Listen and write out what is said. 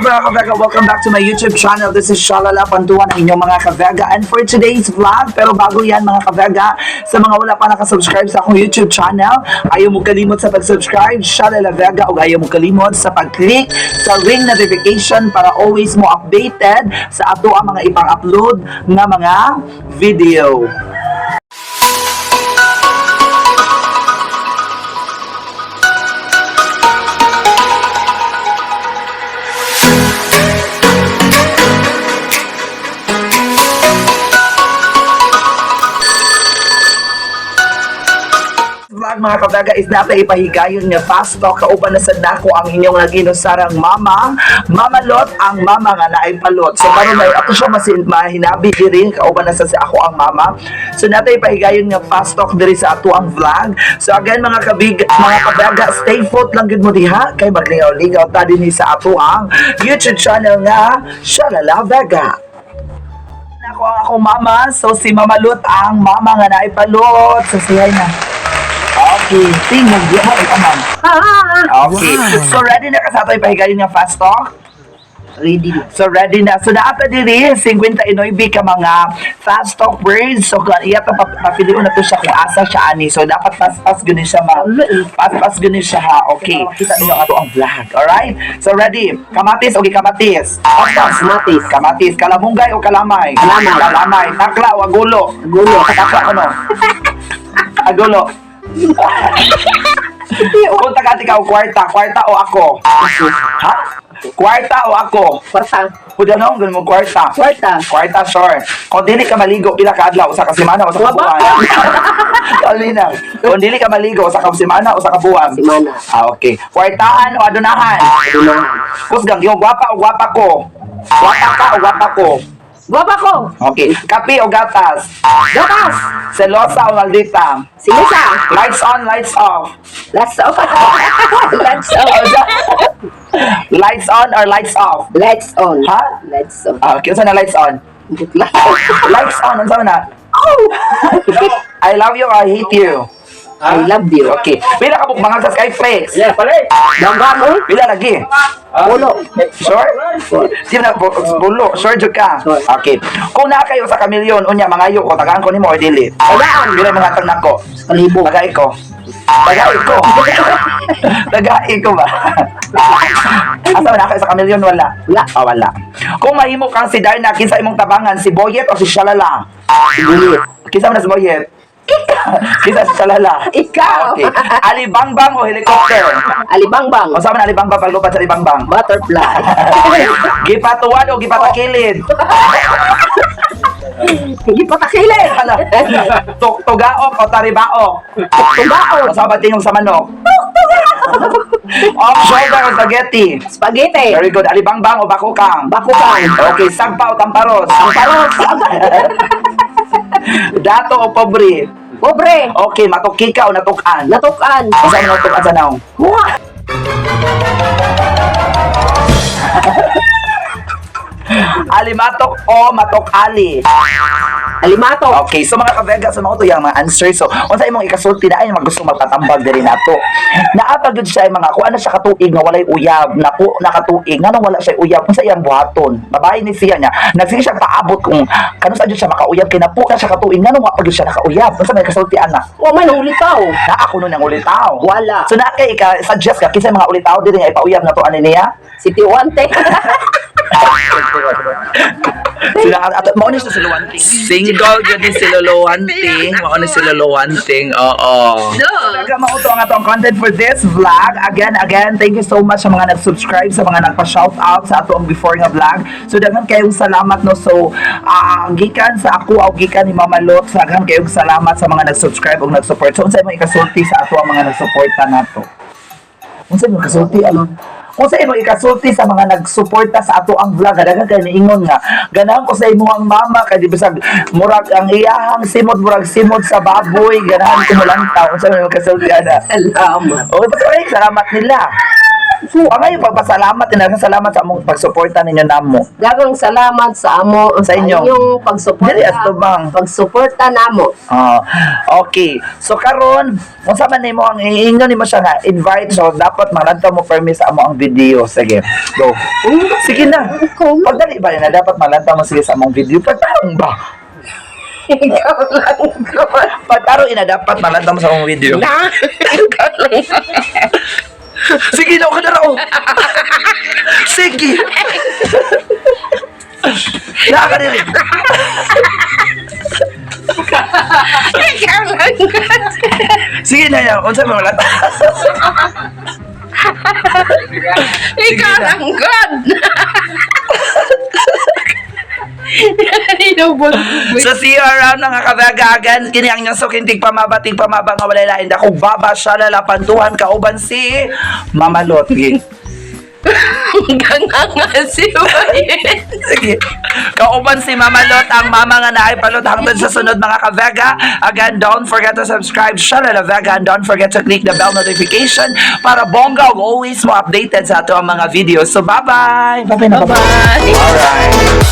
Mga kabega? Welcome back to my YouTube channel. This is Shalala Pantuan, ang inyong mga kabega. And for today's vlog, pero bago yan, mga kabega, sa mga wala pa nakasubscribe sa akong YouTube channel, ayaw mo kalimot sa pag-subscribe, Shalala Vega, o ayaw mo kalimot sa pag-click sa ring notification para always mo updated sa ato ang mga ipang upload nga mga video. Vlog, mga kabaga, is nasa ipahigayon nga fast talk kauban na sad nako ang inyong naginusarang mama, Mama Lot, ang mama nga naay palot. So karon ay ako siya masin mahinabi diri kauban na sa si ako ang mama. So natay ipahigayon nga fast talk diri sa ato ang vlog. So again, mga kabig, mga kabaga, stay put lang gid mo diha kay maglingaw-lingaw ta dinhi sa ato ang YouTube channel nga Shalala Vega. Ako ang akong mama, so si Mama Lot ang mama nga naay palot. So siya na. Okay, tingog di mo ikaw, ma'am. Okay. So ready na ka sa ato ipahigayon nga fast talk? Ready na. So ready na. So naata diri 59 ka mga fast talk words. So kung iya pa papilion na to siya kung asa siya ani. So dapat fast fast gani siya, ma. Fast fast gani siya ha. Okay. Kita ninyo ato ang vlog. Alright? So ready. Kamatis o kamatis? Fast. Kamatis. Kamatis. Kalamunggay o kalamay? Kalamay. Kalamay. Takla o agulo? Agulo. Takla ano? Agulo. Kung tagati ka o kwarta, kwarta o ako? Ako. Ha? Kwarta o ako? Kwarta. Pwede na akong ganun mo, kwarta. Kwarta. Kwarta, sure. Kung dili ka maligo, pila ka adlaw, usa ka semana, usa ka buwan. Alina. Kung dili ka maligo, usa ka semana, usa ka buwan. Semana. Ah, okay. Kwartaan o adunahan? Adunahan. Kusgang, yung gwapa o gwapa ko? Gwapa ka o gwapa ko? Gwapa ko. Okay. Kape o gatas? Gatas. Selosa o maldita? Silusa. Lights on, lights off. Let's off. Let's off. Lights on or lights off? Lights on. Ha? Lights on. Ah, okay, unsa na lights on? Butla. Lights on, unsa man na? Oh! I love you or I hate you? I love you. Okay. Pila ka bukmangan sa Skyflex? Yeah, palit. Danggan oy. Pila lagi? Ulo. Sure? Sino na bulo? Sure jud ka? Sure. Okay. Kung naa kayo sa kamilyon, unya mangayo ko, tagaan ko nimo or dili? Tagaan. Pila mga tag nako? Kalibo. Tagay ko. Tagay ko. Tagay ko ba? Asa man na kayo sa kamilyon, wala? Wala. Ah, wala. Kung mahimo kang si Darna, kinsa imong tabangan, si Boyet o si Shalala? Gulit. Kinsa man na si Boyet? Kinsa si Shalala? Ikaw. Okay. Alibangbang o helicopter? Alibangbang. O saan man alibangbang paglupad sa alibangbang? Butterfly. Gipatuwad o gipatakilid? Hindi pa takilid. Hala. Tugaok o taribaok? Tugaon. O saan ba tingog sa manok? Off shoulder o spaghetti? Spaghetti. Very good. Alibangbang o bakukang? Bakukang. Okay, sagpa o tamparos? Tamparos. Dato o pobre? Pobre. Okay, matukika o natukan? Natukan. O saan man natukan sa naong? Huwa. Alimatok o matokali? Alimato. Okay, so mga kabega, so mga to yung mga answer. So, unsa imong ikasulti na ay mga gusto magpatambag diri nato. Naapag jud siya ay mga kuan na siya katuig nga walay uyab, naku nakatuig nganong wala siya uyab, unsa iyang buhaton? Babae ni siya niya. Nagsige siya paabot kung kanus jud siya makauyab kay napo na siya katuig nganong wa pa gyud siya nakauyab. Unsa may ikasulti ana? Wa man ang ulitaw. Na ako nun ang ulitaw. Wala. So na kay ika suggest ka kinsa mga ulitaw diri nga ipauyab na to ani niya? Si Tiwante. Sila at mao ni siya si Luwanting. Single gyud ni si Lolo Wanting. Mao ni si Lolo Wanting. Oo. Talaga mao to ang atong content for this vlog. Again, again, thank you so much sa mga nag-subscribe, sa mga nagpa-shout out sa atong before nga vlog. So daghan kayong salamat, no. So gikan sa ako o gikan ni Mama Lot, daghan kayong salamat sa mga nag-subscribe ug nag-support. So unsa imong ikasulti sa ato ang mga nagsuporta nato? Unsa imong ikasulti alon? Unsa imong ikasulti sa mga nagsuporta sa ato ang vlog? Daghan kay niingon nga ganahan ko sa imong mama kay di bisag murag ang iyahang simot murag simot sa baboy, ganahan ko molantaw. Unsa imong ikasulti ana? Salamat. Okay, basta ay, salamat nila. Pangayo pagpasalamat, tinag salamat sa among pagsuporta ninyo namo. Daghang salamat sa amo Sa inyo. Inyong pagsuporta. Dili, ato bang? Pagsuporta namo. Ah, okay. So karon, unsa man nimo ang iingon nimo siya nga invite, so dapat malantaw mo permi sa amo ang video. Sige. Go. Sige na. Ikaw na. Pagdali ba na dapat malantaw mo sige sa among video? Pagtarong ba? Ikaw lang God. Pagtarong ina dapat malantaw mo sa among video. Na. Ikaw lang. Sige na ka na raw. Sige. Naa ka diri. Ikaw lang God. Sige na yan. Unsa man malantaw? Ikaw na. lang God. Inubos. So see you around, mga kabagagan. Kini ang inyong sukintig pamabating pamaba nga walay lain dako baba siya lalapantuhan kauban si Mama Lotgi. Hanggang nga si Wayne. Sige. Kauban si Mama Lot, ang mama nga naay palot hangtod sa sunod, mga ka-Vega. Again, don't forget to subscribe Shalala Vega and don't forget to click the bell notification para bongga ug always mo updated sa ato ang mga videos. So bye-bye. Bye-bye na. Bye-bye. Alright.